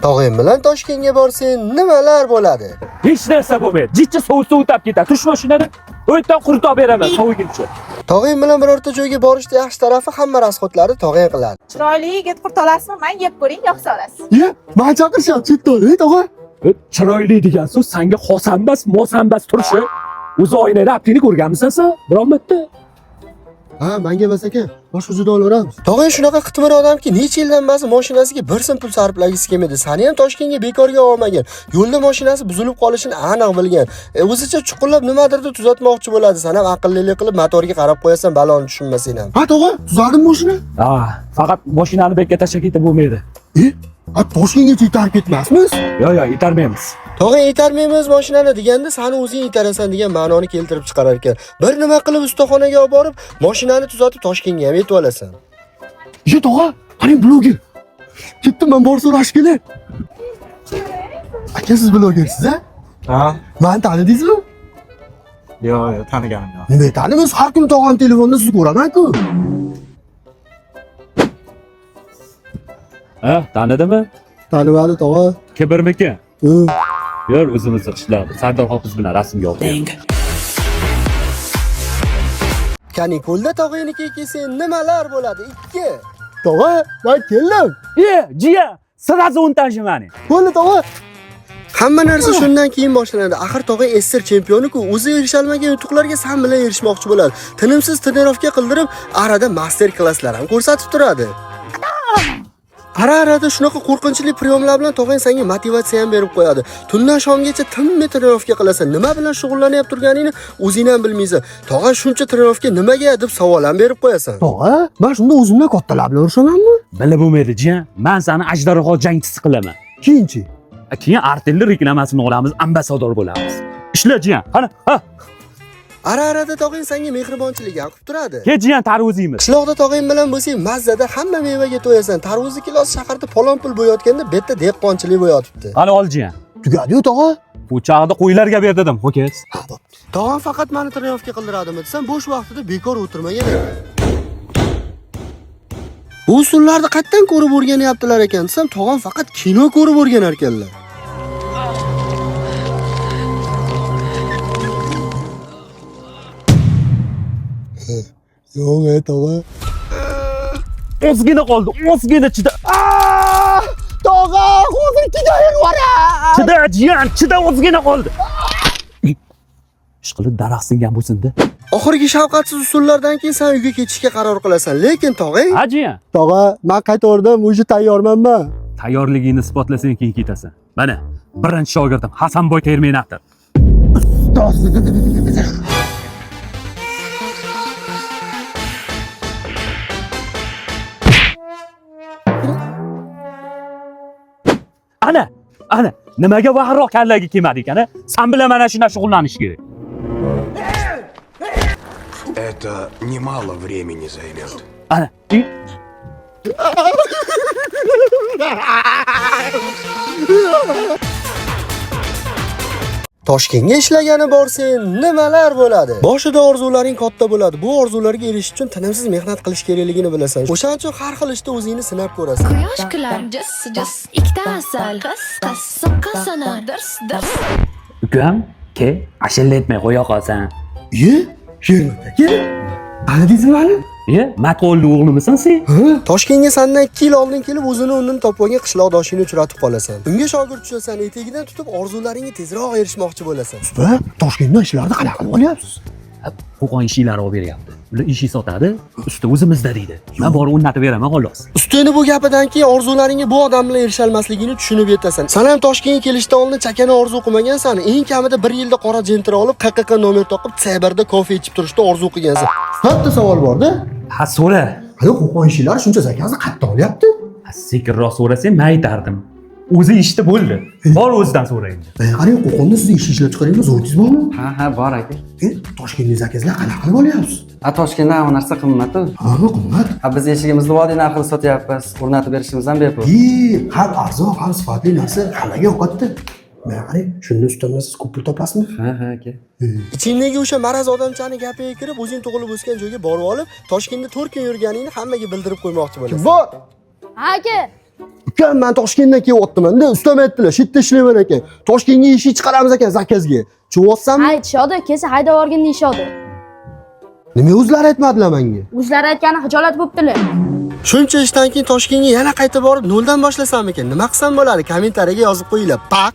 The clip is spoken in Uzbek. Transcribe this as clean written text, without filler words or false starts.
Tog'ing bilan Toshkentga borsang nimalar bo'ladi? Hech narsa bo'lmaydi. Jichcha sovuq sovutab ketadi. Tush mashinada o'ydan quritib beraman sovuguncha. Tog'ing bilan birorta joyga borishda yaxshi tarafi hamma расходlarni tog'ing qiladi. Chiroyli yigit qurt olasizmi? Man yeb ko'ring, yoqsa olasiz. Ye, men chaqirishyapti chetdan, tog'a. Chiroyli degan so'z sanga xosanbas, mosanbas turishi. O'zi oynada aptini ko'rganmisan sen? Biron marta. Ha, menga emas aka, boshqa joyda olaveramiz. Tog'ang shunaqa qitmir odamki, necha yildan beri mashinasiga bir so'm pul sarflagisi kelmaydi. Sani ham Toshkentga bekorga olmagan. Yo'lda mashinasi buzilib qolishini aniq bilgan. O'zicha chuqurlab nimadirni tuzatmoqchi bo'ladi. San ham aqllilik qilib motorga qarab qo'yasan, baloni tushunmasang ham. Ha tog'a, tuzaldim mashina. Ha, faqat mashinani bekka tashlab ketib bo'lmaydi. E, ha Toshkentgacha yetarib ketmasmiz? Yo'q, yo'q, yetarmaymiz. Tog'ang itarmaymiz mashinani deganda sani o'zing itarasan degan ma'noni keltirib chiqarar ekan. Bir nima qilib ustaxonaga olib borib, mashinani tuzatib Toshkentga ham yetib olasan. Ye tog'a, qarang bloger. Ketdim men bor so'rash kerak. Aka siz blogersiz a? Ha? Meni tanidingizmi? Yo'q, yo'q, taniganim yo'q. Nima tanimaysiz? Har kuni tog'am telefonda sizni ko'raman-ku. Ha, tanidimi? Tanimadi tog'a. Kibrmikin? Hı. Yur o'zimizni qishloqda Sardor Hofiz bilan rasmga oldik. Kanikulda tog'ingnikiga kelsang nimalar bo'ladi? 2. Tog'a, men keldim. E, jiya, сразу o'ntanshi mani. Bo'ldi tog'a. Hamma narsa shundan keyin boshlanadi. Axir tog'a SSR chempioni-ku, o'zi erishalmagan yutuqlarga san bilan erishmoqchi bo'ladi. Tinimsiz trenirovka qildirib, arada master klasslar ham ko'rsatib turadi. Ara-arada shunaqa qo'rqinchli priyomlar bilan tog'ang senga motivatsiya ham berib qo'yadi. Tundan shomgacha tinmay trenirovka qilasan. Nima bilan shug'ullanayap turganingni o'zing ham bilmaysan. Tog'a shuncha trenirovka nimaga deb savol ham berib qo'yasan. Tog'a, men shunda o'zimdan kattalar bilan urushamanmi? Bilib bo'lmaydi, jiya. Men seni ajdarho jangchisi qilaman. Keyinchi. Keyin Artelni reklamasini olamiz, ambasador bo'lamiz. Ishla jiyan. Qani, ha, Ara-arada tog'ang senga mehribonchilik ham qilib turadi. kel jiyan tarvuz yeymiz. Qishloqda tog'ing bilan bo'lsang mazzada hamma mevaga to'yasan. Tarvuzni kilosi shaharda palon pul bo'yotganda bu yerda dehqonchilik bo'yotibdi. Qani ol jiyan. Tugadi-yu tog'a. Bu chog'da qo'ylarga ber dedim, ho'kiz. Tog'am faqat meni trenirovka qildiradimi desam, bo'sh vaqtida bekor o'tirmagan ekan. Bu usullarni qayerdan ko'rib o'rganyaptilar ekan desam, tog'am faqat kino ko'rib o'rganar ekanlar. Yo'q, ey tog'a. Ozgina qoldi, ozgina chida. Tog'a, hozir tugayib yuborar. Chida jiyan, chida ozgina qoldi. Ishqilib daraxt singan bo'lsin-da. Oxirgi shafqatsiz usullardan keyin sen uyga ketishga qaror qilasan, lekin tog'ang Ha jiyan, Tog'a, men qaytaverdim, уже tayyorman men. tayyorligingni isbotlasang keyin ketasan. Mana, birinchi shogirdim Hasanboy Terminator. Ana, ana, nimaga vaqtroq kallaga kelmadi ekan, a? San bilan mana shundan shug'ullanish kerak. Это немало времени займет. Ana, Toshkentga ishlagani borsang nimalar bo'ladi? Boshida orzularing katta bo'ladi. Bu orzularga erishish uchun tinimsiz mehnat qilish kerakligini bilasan. O'shaning uchun har xil ishda o'zingni sinab ko'rasan. Quyosh kular jiz jiz ikkita asal qiz qiz soqqa sonar dirs dirs Ukam, ke, ashilla etmay qo'ya qolsan. Ye, Shermat aka. Tanidingizmi meni? E, matqo'lli o'g'limisan sen? Toshkentga sandan 2 yil oldin kelib o'zini o'rnini topib olgan qishloqdoshingni uchratib qolasan. Unga shogird tushasan, etagidan tutib orzularingga tezroq erishmoqchi bo'lasan. Usta, Toshkentda ishlarni qanaqa qilib olyapsiz? Qo'qon eshiklari olib beryapti. Ular eshik sotadi, usta o'zimizda deydi. Men borib o'rnatib beraman xolos. Ustini bu gapidan keyin orzularingga bu odam bilan erisholmasligini tushunib yetasan. San ham Toshkentga kelishdan oldin chakana orzu qilmagansan. Eng kamida 1 yilda qora jentra olib, QQQ nomer topib, C1 da kofe ichib turishda orzu qilgansan. Bitta savol bor-da. Ha, so'ra. Hali Qo'qon ishlari shuncha zakazni qayerdan olyapti? Ha, sekinroq so'rasang men aytardim. O'zi eshitdi bo'ldi. Bor o'zidan so'ra endi. Qarang, Qo'qonda siz ish ishlab chiqarayotgan zavodingiz bormi? Ha, ha, bor aka. E, Toshkentda zakazlar qanaqa qilib olyapsiz? Ha, Toshkentda hamma narsa qimmat-ku. Ha, qimmat. Ha, biz eshigimizni vodiy narxida sotyapmiz, o'rnatib berishimiz ham bepul. E, ham arzon, ham sifatli narsa hammaga yoqadi. Mana qarang, shunda ustamdan siz ko'p pul topasizmi? Ha, ha, aka. Ichingdagi o'sha maraz odamchani gapiga kirib, o'zing tug'ilib o'sgan joyga borib olib, Toshkentda 4 kun yurganingni hammaga bildirib qo'ymoqchi bo'lasan. Bor. Ha aka, Ukam, men Toshkentdan kelyaptiman-da, ustam aytdilar, shu yerda ishlayman ekan. Toshkentga eshik chiqaramiz ekan zakazga. Tushunyapsanmi? Aytishadi, kelsa haydab yuborgin deyishadi. Nima o'zlari aytmadilar menga? O'zlari aytgani xijolat bo'ptilar. Shuncha ishdan keyin Toshkentga yana qaytib borib noldan boshlasammikan? Nima qilsam bo'ladi? Kommentariyaga yozib qo'yinglar. Paq.